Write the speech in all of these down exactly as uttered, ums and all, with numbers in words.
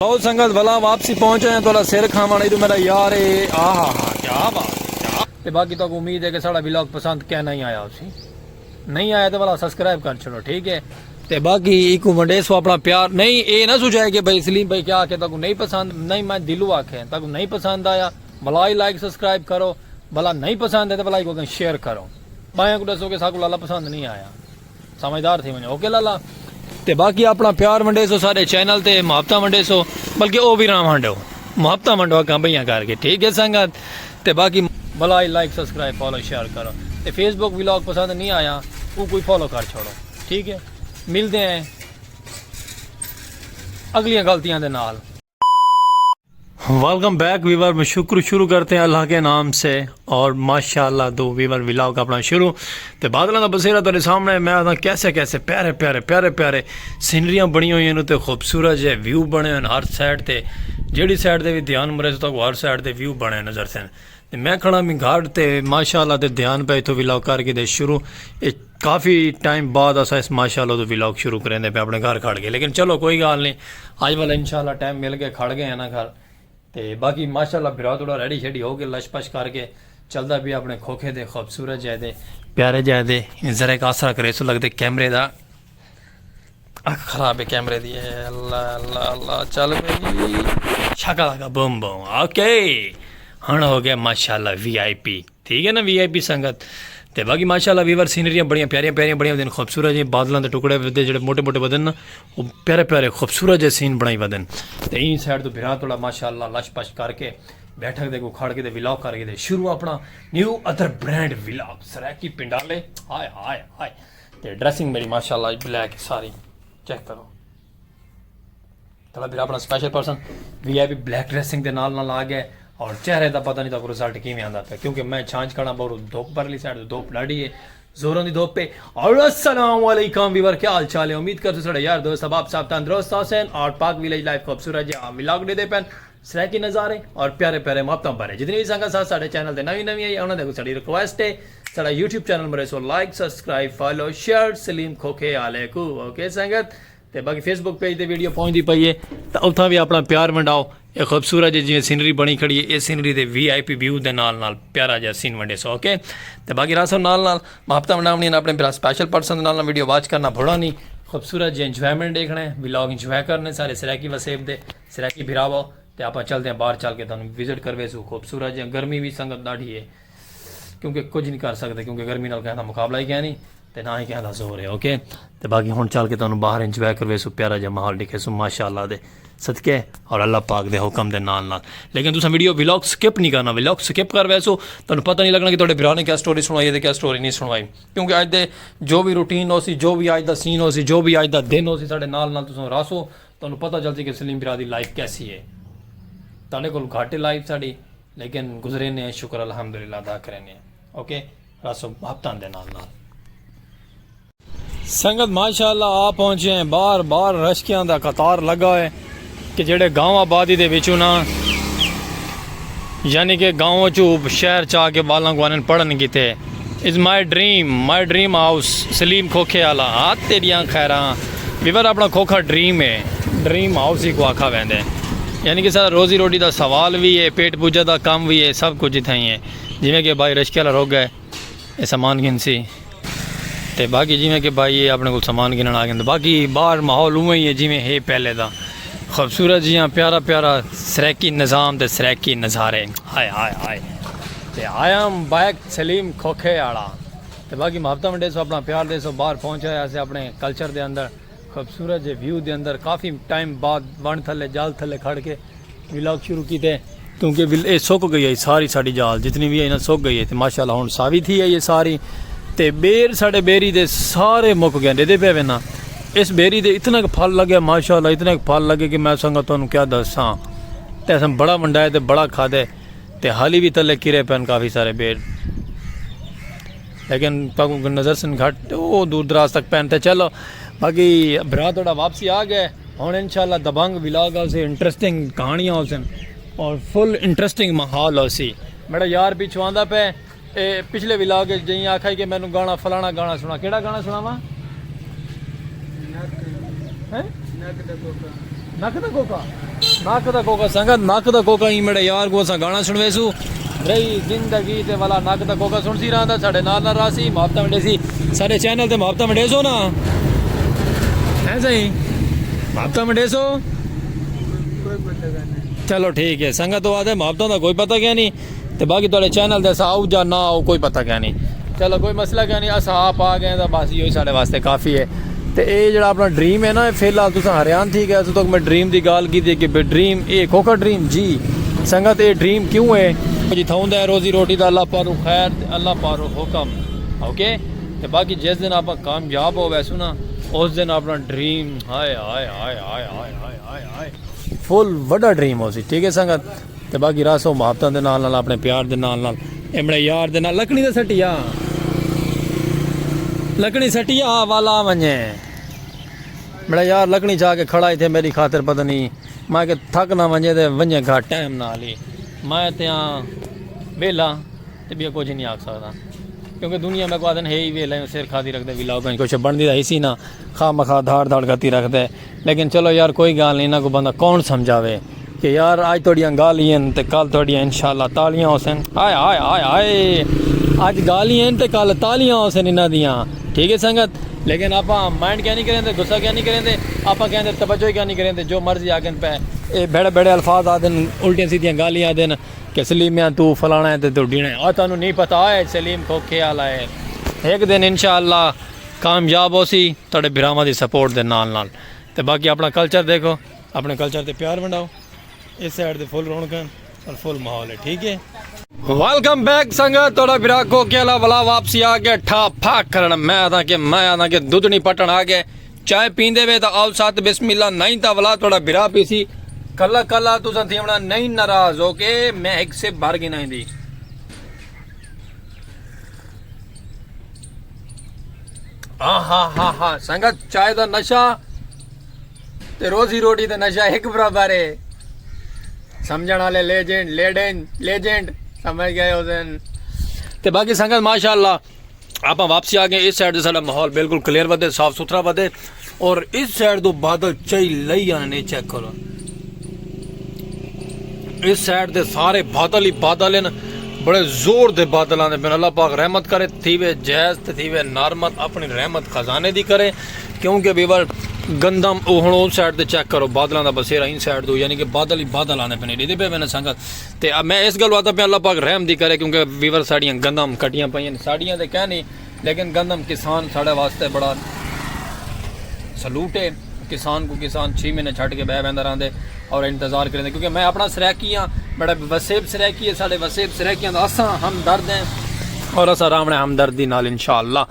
لو سنگت، ولا واپسی پہنچ آئے ہیں، تھوڑا سر کھاوݨ۔ ایڈو میرا یار ہے، آہا ہا، کیا بات، کیا۔ تے باقی تو امید ہے کہ ساڑا ولاگ پسند کیا نہیں آیا اسی، نہیں آیا تو ولا سبسکرائب کر چھوڑو، ٹھیک ہے؟ تے باقی ایکو ونڈے سو اپنا پیار۔ نہیں، اے نہ سوچائے کہ بھائی سلیم بھائی کیا آکھے، تاکو نہیں پسند، نہیں، میں دلو آکھے، تاکو نہیں پسند آیا، بھلا ہی لائک سبسکرائب کرو، بھلا نہیں پسند ہے تو بھلا کو شیئر کرو۔ بھائیاں کو دسو کہ ساکو لالا پسند نہیں آیا۔ سمجھدار تھی ونجو، اوکے لالا۔ تے باقی اپنا پیار ونڈے سو سارے چینل تے، محبتاں ونڈے سو، بلکہ او بھی نہ ونڈو، محبتاں ونڈو اکاں بھیاں کر کے، ٹھیک ہے سنگت؟ تے باقی بھلا ہی لائک، سبسکرائب، فالو، شیئر کرو۔ تے فیس بک ولاگ پسند نہیں آیا، او کوئی فالو کر چھوڑو، ٹھیک ہے؟ ملتے ہیں اگلیاں غلطیاں دے نال۔ ویلکم بیک ویور، میں شکر شروع کرتے ہیں اللہ کے نام سے۔ اور ماشاءاللہ دو ویور ولاگ اپنا شروع۔ تے بادلاں دا بسیرا تہاڈے سامنے، میں آکھداں کیسے کیسے پیارے پیارے پیارے پیارے سینریاں بنی ہوئی ہیں تے خوبصورت جے ویو بنے ہوئے ہیں ہر سائیڈ تے۔ جیڑھی سائیڈ تے بھی دھیان مرے سو تہاکوں ہر سائیڈ تے ویو بنے نظر سن۔ تے میں کھڑا میں گھر تے ماشاءاللہ تے دھیان پہ اتھوں ولاگ کر کے دے شروع۔ اے کافی ٹائم بعد اساں اس ماشاءاللہ تو ولاگ شروع کریندے پے اپنے گھر کھڑ کے، لیکن چلو کوئی گال نہیں، اج والا انشاءاللہ ٹائم مل کے کھڑ گئے ہیں نا گھر۔ تے باقی ماشاءاللہ بھرا تھوڑا ریڈی شیڈی ہو کے لش پش کر کے چلدا پیا اپنے کھوکھے دے خوبصورت جائے دے پیارے جائے دے۔ ذرا ایک آسرا کرے سو لگدے کیمرے دا، اکھ خراب ہے کیمرے دی۔ اے اللہ اللہ اللہ، چل پئی شکل کا بم بم۔ اوکے، ہن ہو گیا ماشاءاللہ وی آئی پی، ٹھیک ہے نا، وی آئی پی سنگت۔ تے باقی ماشاءاللہ ویور سینریاں بڑیاں پیاریاں پیاریاں بڑیاں ودن، خوبصورت جے بادلاں دے ٹکڑے ودے جڑے موٹے موٹے ودن نا، وہ پیارے پیارے خوبصورت جے سین بنائی ودن۔ تے این سائیڈ تو بھرا تھوڑا ماشاءاللہ لش پش کر کے بیٹھک دے کو کھڑ کے تے ولاگ کر کے تے شروع اپنا new other brand vlog Saraiki پنڈالے۔ ہائے ہائے ہائے۔ تے ڈریسنگ میری ماشاءاللہ بلیک ساری، چیک کرو۔ تھوڑا پھر اپنا special person we I P black dressing دے نال نال آ گئے، اور چہرے دا پتہ نہیں تاکو رزلٹ کیویں آندا پیا، کیونکہ میں چھانچ کھڑا بہت دھوپ پرلی سائیڈ دھوپ ڈاڈھی ہے، زوروں دی دھوپ پہ۔ اور السلام علیکم ویور، کیا حال چال ہے؟ امید کرتے ساڑے یار دوست احباب صاحب تندرست ہوسن اور پاک ویلیج لائف خوبصورت جہاں ولاگ دے دے پن سرائیکی نظارے اور پیارے پیارے محبتاں بھرے۔ جتنی بھی سنگت ساتھ ساڑے چینل تے نوی نوی ہے، انہاں دے کو ساڑی ریکویسٹ ہے، ساڑا یوٹیوب چینل مرے سو like, subscribe, follow, share Salim کھوکھے آلے کو۔ اوکے سنگت، تے باقی فیس بک پیج تے ویڈیو پہنچدی پئی ہے، تاں اتھاں وی اپݨا پیار ونڈاؤ۔ اے خوبصورت جے جیویں سینری بݨی کھڑی ہے، اے سینری دے وی آئی پی ویو دے نال نال پیارا جیہا سین ونڈیسو، اوکے؟ تے باقی راسو نال نال محبتاں ونڈاوݨیاں اپݨے بھرا سپیشل پرسن دے نال نال ویڈیو واچ کرݨا بھولا نی۔ خوبصورت جے انجوائمنٹ ݙیکھݨے، ولاگ انجوائے کرݨے سارے سرائیکی وسیب دے، سرائیکی بھراوو۔ تے آپاں چلدے ہیں باہر چل کے تہانوں وزٹ کرویسوں، خوبصورت جیہاں، گرمی وی سنگت ݙاڈھی ہے، کیونکہ کجھ نہیں کر سکدے، کیونکہ گرمی نال کہیں دا مقابلہ ہی کینی۔ تے نہ ہی کہیں دا زور ہے، اوکے؟ تے باقی ہن چل کے تہانوں باہر انجوائے کرویسوں، پیارا جیہا ماحول ݙکھیسوں، ماشاءاللہ دے صدقے اور اللہ پاک دے حکم دے نال نال۔ لیکن تساں ویڈیو ولاگ سکپ نہیں کرنا، ولاگ سکپ کر ویسو تہانوں پتہ نہیں لگنا کہ تہاڈے بھرا نے کیا سٹوری سنوائی ہے تے کیا سٹوری نہیں سنوائی، کیونکہ اج دے جو وی روٹین ہوسی، جو وی اج دا سین ہوسی، جو وی اج دا دن ہوسی، ساڈے نال نال تساں رہسو، تہانوں پتہ چلسی کہ سلیم بھرا دی لائف کیسی ہے۔ تہاڈے کول گھٹ ہے لائف ساڈی، لیکن گزرینے ہیں، شکر الحمدللہ ادا کرینے ہیں۔ اوکے، راسو محبتاں دے نال نال۔ سنگت ماشاءاللہ آ پہنچے ہیں باہر، باہر رشکیاں دا قطار لگا ہوئے کہ جڑے گاؤں آبادی دے وچوں نا، یعنی کہ گاؤں چوں شہر چا کے بالاں کو آنن پڑھن کیتے۔ Is my dream, my dream house Saleem کھوکھے آلا۔ ہاتھ تیریاں خیراں۔ ویور اپنا کھوکھا ڈریم ہے، ڈریم ہاؤس ہی کو آکھا ویندے۔ یعنی کہ سارا روزی روٹی دا سوال وی ہے، پیٹ پوجا دا کم وی ہے، سب کچھ اتھاں ہی ہے۔ جویں کہ بھائی رشکے والا رک گئے، اے سامان گھنسی۔ تے باقی جویں کہ بھائی اے اپنے کول سامان گھنن آ گئے۔ باقی باہر ماحول اوویں ہی ہے جویں ہے پہلے دا۔ خوبصورت جیہاں پیارا پیارا سرائیکی نظام تے سرائیکی نظارے۔ ہائے ہائے ہائے۔ تے I am back سلیم کھوکھے آلا۔ تے باقی محبتاں ونڈیسو، اپنا پیار ݙیسو، باہر پہنچ آئے اسے اپنے کلچر دے اندر، خوبصورت جے ویو دے اندر۔ کافی ٹائم بعد ونڈ تھلے، جال تھلے کھڑ کے ولاگ شروع کیتے، کیونکہ ول-، اے سک گئی ہے ساری ساڈی جال، جتنی وی ہے نا سک گئی ہے۔ تے ماشاءاللہ ہن ساوی تھی آئی ہے ساری، تے بیر ساڈے بیری دے سارے مک گئے، ݙیدھے پئے وینا۔ اس بیری دے اتنا کہ پھل لگے، ماشاءاللہ اتنا کہ پھل لگے کہ میں سنگت تہانوں کیا دساں۔ تے اساں بڑا ونڈائے تے بڑا کھادے۔ تے حالی وی تلے کرے پن کافی سارے بیڑ، لیکن تاکوں نظر سن گھٹ، او دور دراز تک پن۔ تے چلو، باقی بھرا تہاڈا واپسی آ گئے۔ ہن انشاءاللہ دبنگ ولاگ ہوسی، انٹرسٹنگ کہانیاں ہوسن اور فل انٹرسٹنگ ماحول ہوسی۔ میرا یار پیچھوں آندا پے، اے پچھلے ولاگ وچ جئیں آکھیا کہ مینوں گانا، فلانا گانا سنا، کیڑا گانا سناواں؟ نک۔ ہیں؟ نک دا کوکا۔ نک دا کوکا۔ نک دا کوکا سنگت، نک دا کوکا، ایں میݙے یار کوں اساں گانا سݨویسوں۔ رہی زندگی تے والا نک دا کوکا سݨسی رہندا، ساݙے نال نال رہسی، محبتاں ونڈیسی، ساݙے چینل تے محبتاں ونڈیسو نا۔ ہیں سائیں؟ محبتاں ونڈیسو؟ چلو ٹھیک ہے سنگت، او آہدے محبتاں دا کوئی پتہ کیا نہیں۔ تے باقی تہاݙے چینل تے اساں آؤ یا نہ آؤ، کوئی پتہ کیا نہیں۔ چلو کوئی مسئلہ کیا نہیں، اساں آپ آ ڳئے تاں بس ایہو ہی ساݙے واسطے کافی ہے۔ تے اے جیڑھا اپݨا ڈریم ہے نا، فی الحال تساں حیران تھی ڳئے، اڄ تک میں ڈریم دی ڳالھ کیتی کہ بھئی ڈریم، اے کھوکھا ڈریم جی۔ سنگت اے ڈریم کیوں ہے؟ جتھاں ہوندا ہے روزی روٹی دا اللہ پاروں خیر تے اللہ پاروں حکم۔ اوکے؟ تے باقی جس دن آپاں کامیاب ہو ویسوں نا، اس دن اپݨا ڈریم، ہائے hi hi hi hi hi hi ہائے، فل وݙا ڈریم ہوسی، ٹھیک ہے سنگت؟ تے باقی رہسو محبتاں دے نال نال، اپݨے پیار دے نال نال، اے میݙے یار دے نال لکڑی تے سٹی آ، لکڑی سٹی آ، والا ونڄے۔ میݙا یار لکڑی چا کے کھڑا ہی تھے، میݙی خاطر پتہ نہیں، میں کہ تھک نہ ونڄے تے ونڄے گھر ٹائم نال ہی۔ میں تے آں ویلا، تے ٻیا کجھ نہیں آکھ سڳدا، کیونکہ دنیا میکوں آہدن ہے ہی ویلا، سر کھادی رکھدے، ویلا کجھ کجھ بݨدی تاں ہیسی نہ، خواہ مخواہ دھاڑ دھاڑ کتی رکھدے۔ لیکن چلو یار، کوئی ڳالھ نہیں، انہاں کوں بندہ کون سمجھاوے کہ یار، اڄ تہاݙیاں ڳالھیں ہن تے کل تہاݙیاں انشاءاللہ تالیاں ہوسن۔ ہائے، ہائے، ہائے، ہائے۔ اڄ ڳالھیں ہن تے کل تالیاں ہوسن انہاں دیاں۔ ٹھیک ہے سنگت؟ لیکن آپاں مائنڈ کیا نہیں کریندے، غصہ کیا نہیں کریندے، آپاں کہندے توجہ کیا نہیں کریندے، جو مرضی آکھن پئے۔ اے بھڑے بھڑے الفاظ آہدن، الٹیاں سیدھیاں ڳالھیں آہدن کہ سلیم میاں توں فلانا ہے تے توں ڈھینا ہے۔ آ تہاݙوں نہیں پتہ ہے، سلیم کھوکھے والا ہے۔ ہک دن انشاءاللہ کامیاب ہوسی تہاݙے بھراواں دی سپورٹ دے نال نال۔ تے باقی اپݨا کلچر ݙیکھو، اپݨے کلچر تے پیار ونڈاؤ۔ اس سائیڈ تے فل رونقاں اور فل ماحول ہے، ٹھیک ہے۔ ویلکم بیک سنگت، تہاݙا بھرا کھوکھے والا ولا واپسی آ ڳیا، ٹھا پھاک کرݨ۔ میں آہداں کہ، میں آہداں کہ دودھنی پٹݨ آ ڳئے۔ چائے پیندے وے تاں آؤ ساتھ بسم اللہ، نہیں تاں ولا تہاݙا بھرا پیسی۔ کلا کلا تساں تھیوݨا نہیں ناراض، اوکے؟ میں ہک سپ بھر گھناں دی۔ ہاں ہاں ہاں ہاں سنگت، چائے دا نشہ تے روزی روٹی دا نشہ ہک برابر ہے۔ سمجھݨ والے لیجنڈ، لیڈنڈ، لیجنڈ سمجھ ڳئے ہوسن۔ تے باقی سنگت ماشاءاللہ آپاں واپسی آ ڳئے۔ اس سائیڈ تے ساݙا ماحول بالکل کلیئر ودے، صاف ستھرا ودے۔ اور اس سائیڈ توں بادل چئی لئی آنے، چیک کرو۔ اس سائیڈ تے سارے بادل ہی بادل ہن، بڑے زور دے بادل آندے پئے ہن۔ اللہ پاک رحمت کرے، تھیوے جائز تے تھیوے نارمل، اپݨی رحمت خزانے دی کرے، کیونکہ ویور گندم او ہݨ اس سائیڈ تے چیک کرو، بادلاں دا بسیرا ایں سائیڈ توں، یعنی کہ بادل ہی بادل آندے پئے ہن، ݙیہدے پئے وے نا سنگت۔ تے میں اس ڳالھ آہداں پیا، اللہ پاک رحم دی کرے، کیونکہ ویور ساݙیاں گندم کٹیاں پئین، ساݙیاں تے کائنی، لیکن گندم کسان ساݙے واسطے بڑا سلوٹ ہے۔ کسان کوں کسان چھی مہینے چھڈ کے ٻہہ ویندا رہندے اور انتظار کریندے، کیونکہ میں اپݨا سرائیکی ہاں، میݙا وسیب سرائیکی ہے، ساݙے وسیب سرائیکیاں دا اساں ہمدرد ہیں اور اساں رہوݨے ہمدردی نال انشاءاللہ۔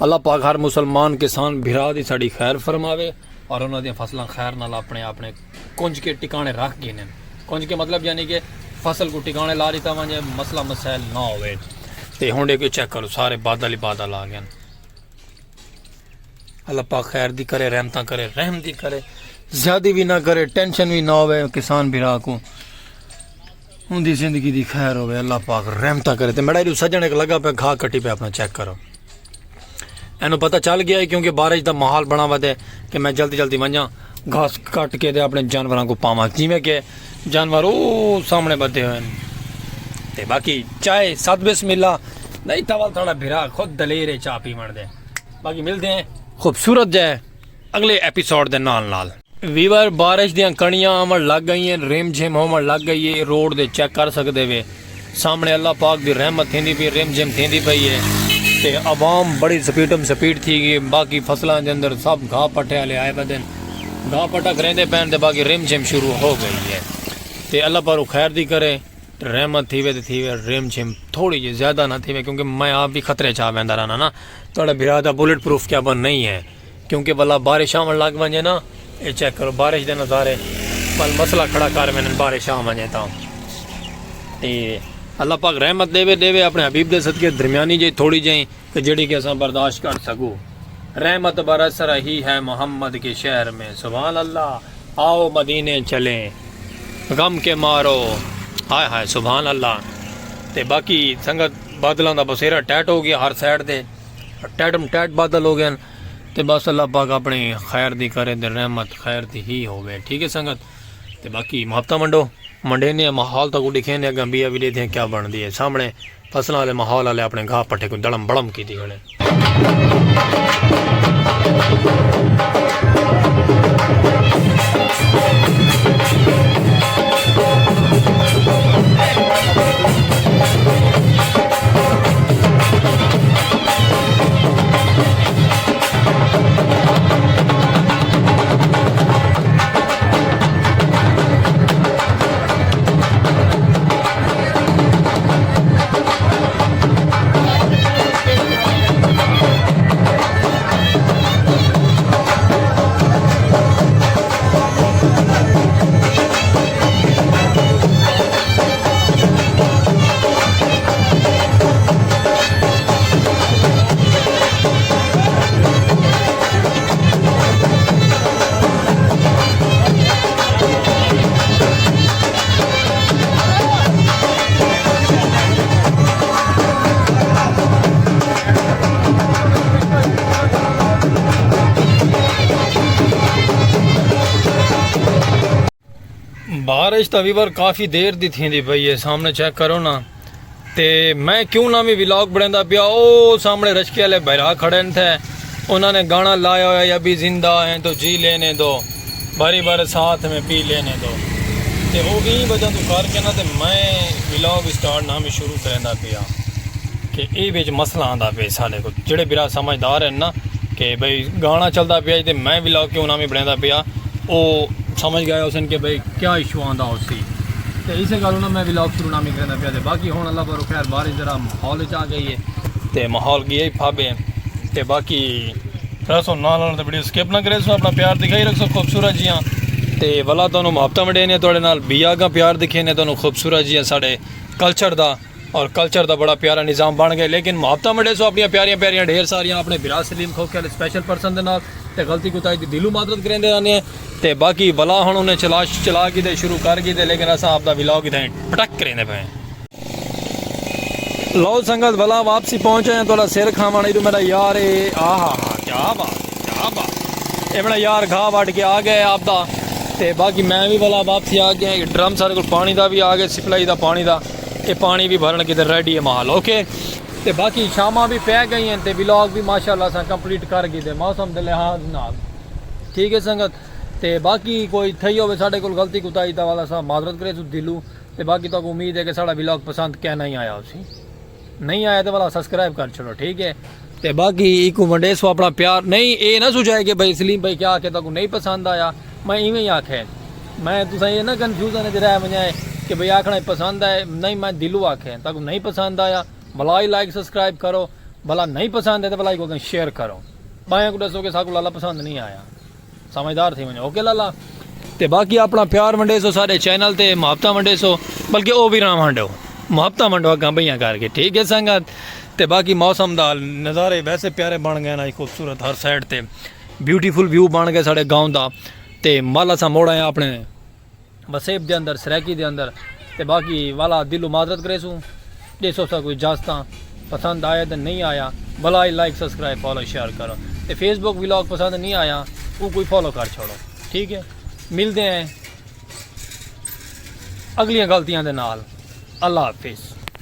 اللہ پاک ہر مسلمان کسان بھرا دی ساݙی خیر فرماوے اور انہاں دیاں فصلاں خیر نال اپݨے، اپݨے کنج کے ٹکاݨے رکھ گھنن۔ کنج کے مطلب یعنی کہ فصل کوں ٹکاݨے لا ݙتا ونڄے، مسئلہ مسائل نہ ہووے۔ تے ہݨ ݙیکھو چیک کرو، سارے بادل ہی بادل آ ڳئن۔ اللہ پاک خیر دی کرے، رحمتاں کرے، رحم دی کرے، زیادی وی نہ کرے، ٹینشن وی نہ ہووے کسان بھرا کوں۔ اوندی زندگی دی خیر ہووے، اللہ پاک رحمتاں کرے۔ تے میݙا ایݙو سڄݨ ہک لڳا پیا گھاہ کٹی پیا، اپݨا چیک کرو۔ اینوں پتہ چل ڳیا ہے، کیونکہ بارش دا ماحول بݨا ودے کہ میں جلدی جلدی ونڄاں، گھاس کٹ کے تے اپݨے جانوراں کوں پاواں، جیویں کہ جانور او سامݨے ٻدھے ہوئے ہن۔ تے باقی چائے ساتھ بسم اللہ، نہیں تاں ول تہاݙا بھرا خود دلیر ہے چاہ پیوݨ دے۔ باقی ملدے ہیں خوبصورت جئے اڳلے ایپیسوڈ دے نال نال۔ ویور، بارش دیاں کݨیاں آوݨ لڳ ڳئین، رم جھم ہووݨ لڳ ڳئی ہے، روڈ تے چیک کر سڳدے وے۔ سامݨے اللہ پاک دی رحمت تھیندی پئی، رم جھم تھیندی پئی ہے۔ تے عوام بڑی سپیڈم سپیڈ تھی ڳئی، باقی فصلاں دے اندر سب گھاہ پٹھے والے آئے ودن، گھاہ پٹھا کریندے پئن تے باقی رم جھم شروع ہو ڳئی ہے۔ تے اللہ پاروں خیر دی کرے، رحمت تھیوے تے تھیوے، رم جھم تھوڑی جی زیادہ نہ تھیوے، کیونکہ میں آپ وی خطرے چا ویندا رہنا نا۔ تہاݙا بھرا دا بلٹ پروف کیبن نہیں ہے۔ کیونکہ ولا بارش آوݨ لڳ ونڄے نا، اے چیک کرو بارش دے نظارے، ول مسئلہ کھڑا کر ویندن بارش آ ونڄے تاں۔ تے اللہ پاک رحمت ݙیوے، ݙیوے اپݨے حبیب دے صدقے درمیانی جئی تھوڑی جئی کہ جیڑھی کہ اساں برداشت کر سڳوں۔ رحمت برس رہی ہے محمد کے شہر میں، سبحان اللہ، آؤ مدینے چلیں، غم کے مارو، ہائے ہائے سبحان اللہ۔ تے باقی سنگت بادلاں دا بسیرا ٹائٹ ہو ڳیا ہر سائیڈ تے، ٹائٹم ٹائٹ بادل ہو ڳئن۔ تے بس اللہ پاک اپݨی خیر دی کرے تے رحمت خیر دی ہی ہووے، ٹھیک ہے سنگت۔ تے باقی محبتاں ونڈو، ونڈیندے ہیں ماحول تاکوں، ݙکھیندے ہیں اڳاں بیا وی ݙیکھدے ہیں کیا بݨدی ہے۔ سامݨے فصلاں والے ماحول والے اپݨے گھاہ پٹھے کوں دڑم بڑم کیتی کھڑے۔ بارش تاں ویور کافی دیر دی تھیندی پئی ہے، سامݨے چیک کرو نا۔ تے میں کیوں نہ وی ولاگ بݨیندا پیا، او سامݨے رشکے والے بھرا کھڑے تھے، انہاں نے گانا لایا ہویا، ابھی زندہ ہیں تو جی لینے دو، بھری برسات میں پی لینے دو۔ تے او ایں وجہ توں کر کے نا تے میں ولاگ سٹارٹ نہ وی شروع کریندا پیا کہ اے وچ مسئلہ آندا پیا ساݙے کول۔ جیڑھے بھرا سمجھدار ہن نا کہ بھئی گانا چلدا پیا تے میں ولاگ کیوں نہ وی بݨیندا پیا، او سمجھ ڳئے ہوسن کہ بھئی کیا ایشو آندا ہوسی۔ تے اسے ڳالھوں نا میں ولاگ شروع نہ وی کریندا پیا۔ تے باقی ہݨ اللہ پاک خیر، بارش ذرا ماحول وچ آ ڳئی ہے تے ماحول ڳیا ہی پھابے۔ تے باقی رہسو نال نال تے ویڈیو سکپ نہ کریسو، اپݨا پیار ݙکھائی رکھسو خوبصورت جیاں۔ تے ولا تہاݙے نال محبتاں ونڈیندے ہیں، تہاݙے نال بیا اڳاں پیار ݙکھیندے ہیں، تہاݙے نال خوبصورت جیاں ساݙے کلچر دا اور کلچر دا بڑا پیارا نظام بݨ ڳئے۔ لیکن محبتاں ونڈیسو اپݨیاں پیاریاں پیاریاں ڈھیر ساریاں اپݨے بھرا سلیم کھوکھے والے سپیشل پرسن دے نال، تے غلطی کوتاہی دی دلوں معذرت کریندے رہندے ہیں۔ تے باقی ولا ہݨ انہیں چلا چلا کیتے شروع کر کیتے، لیکن اساں آپ دا ولاگ اتھائیں پٹک کریندے پئے ہیں۔ لو سنگت، ولا واپسی پہنچ آئے ہیں، تہاݙا سر کھاوݨ۔ اے جو میݙا یار ہے، آہا ہا، کیا بات ہے، کیا بات ہے۔ اے میݙا یار گھاہ وڈھ کے آ ڳئے آپ دا۔ تے باقی میں وی ولا واپسی آ ڳیا، ڈرم ساݙے کول پاݨی دا وی آ ڳئے، سپلائی دا پاݨی دا۔ اے پاݨی وی بھرݨ کیتے ریڈی ہے ماحول، اوکے۔ تے باقی شاماں وی پے ڳئیاں تے ولاگ وی ماشاءاللہ اساں کمپلیٹ کر گھدے موسم دے لحاظ نال۔ ٹھیک ہے سنگت، تے باقی کوئی تھئی ہووے ساݙے کول غلطی کوتاہی تاں ولا اساں معذرت کریسوں دلوں۔ تے باقی تہاکوں امید ہے کہ ساݙا ولاگ پسند کینا ہی آیا ہوسی۔ نہیں آیا تے ولا سبسکرائب کر چھوڑو، ٹھیک ہے؟ تے باقی ایکوں ونڈیسو اپݨا پیار۔ نہیں، اے نہ سوچائے کہ بھئی سلیم بھائی کیا آکھے، تہاکوں نہیں پسند آیا۔ میں ایویں ہی آکھے۔ میں تساں اے نہ کنفیوژن وچ رہ ونڄائے کہ بھئی آکھݨا پسند آئے، نہیں، میں دلوں آکھے، تہاکوں نہیں پسند آیا، ولا ہی لائک سبسکرائب کرو، ولا نہیں پسند ہے تے ولا ہی کوئی شیئر کرو۔ ٻائیاں کوں ݙسو کہ ساکوں لالا پسند نہیں آیا۔ سمجھدار تھی ونڄو، اوکے لالا۔ تے باقی اپݨا پیار ونڈیسو ساݙے چینل تے، محبتاں ونڈیسو، بلکہ او وی نہ ونڈو، محبتاں ونڈو اڳاں ٻئیاں کر کے، ٹھیک ہے سنگت؟ تے باقی موسم دا نظارے ویسے پیارے بݨ ڳئے نا، خوبصورت ہر سائیڈ تے بیوٹیفل ویو بݨ ڳئے ساݙے گاؤں دا۔ تے مل اساں موڑ آئے اپݨے وسیب دے اندر، سرائیکی دے اندر۔ تے باقی والا دلوں معذرت کریسوں، ݙیسو سا کوئی اجازتاں، پسند آیا تے نہیں آیا، ولا ہی لائک، سبسکرائب، فالو، شیئر کرو۔ تے فیس بک ولاگ پسند نہیں آیا، او کوئی فالو کر چھوڑو، ٹھیک ہے؟ ملدے ہیں اڳلیاں غلطیاں دے نال۔ اللہ حافظ۔